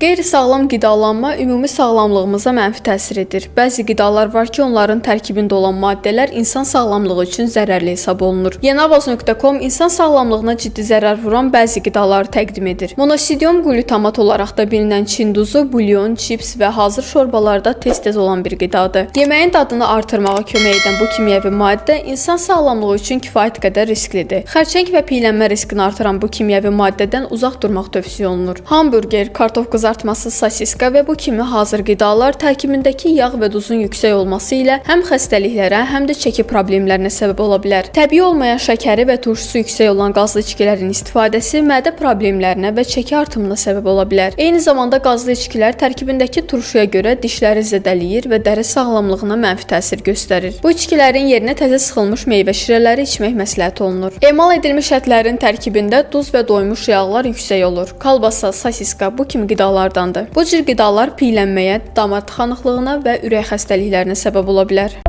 Qeyri-sağlam qidalanma ümumi sağlamlığımıza mənfi təsir edir. Bəzi qidalar var ki, onların tərkibində olan maddələr insan sağlamlığı üçün zərərli hesab olunur. Yenavaz.com insan sağlamlığına ciddi zərər vuran bəzi qidaları təqdim edir. Monosidium qlutamat olaraq da bilinən Çin duzu, bulyon, çips və hazır şorbalarda tez-tez olan bir qidadır. Yeməyin dadını artırmağa kömək edən bu kimyəvi maddə insan sağlamlığı üçün kifayət qədər risklidir. Xərçəng və piylənmə riskini artıran bu kimyəvi maddədən uzaq durmaq tövsiyə olunur. Hamburger, kartof qızartması, sosiska və bu kimi hazır qidalar tərkibindəki yağ və duzun yüksək olması ilə həm xəstəliklərə, həm də çəki problemlərinə səbəb ola bilər. Təbii olmayan şəkəri və turşusu yüksək olan qazlı içkilərin istifadəsi mədə problemlərinə və çəki artımına səbəb ola bilər. Eyni zamanda qazlı içkilər tərkibindəki turşuya görə dişləri zədələyir və dəri sağlamlığına mənfi təsir göstərir. Bu içkilərin yerinə təzə sıxılmış meyvə şirələri içmək məsləhət olunur. Emal edilmiş ətlərin tərkibində duz və doymuş yağlar yüksək olur. Kalbasa, sosiska bu kimi qidalardandır. Bu cür qidalar piylənməyə, damar tıxanıqlığına və ürək xəstəliklərinə səbəb ola bilər.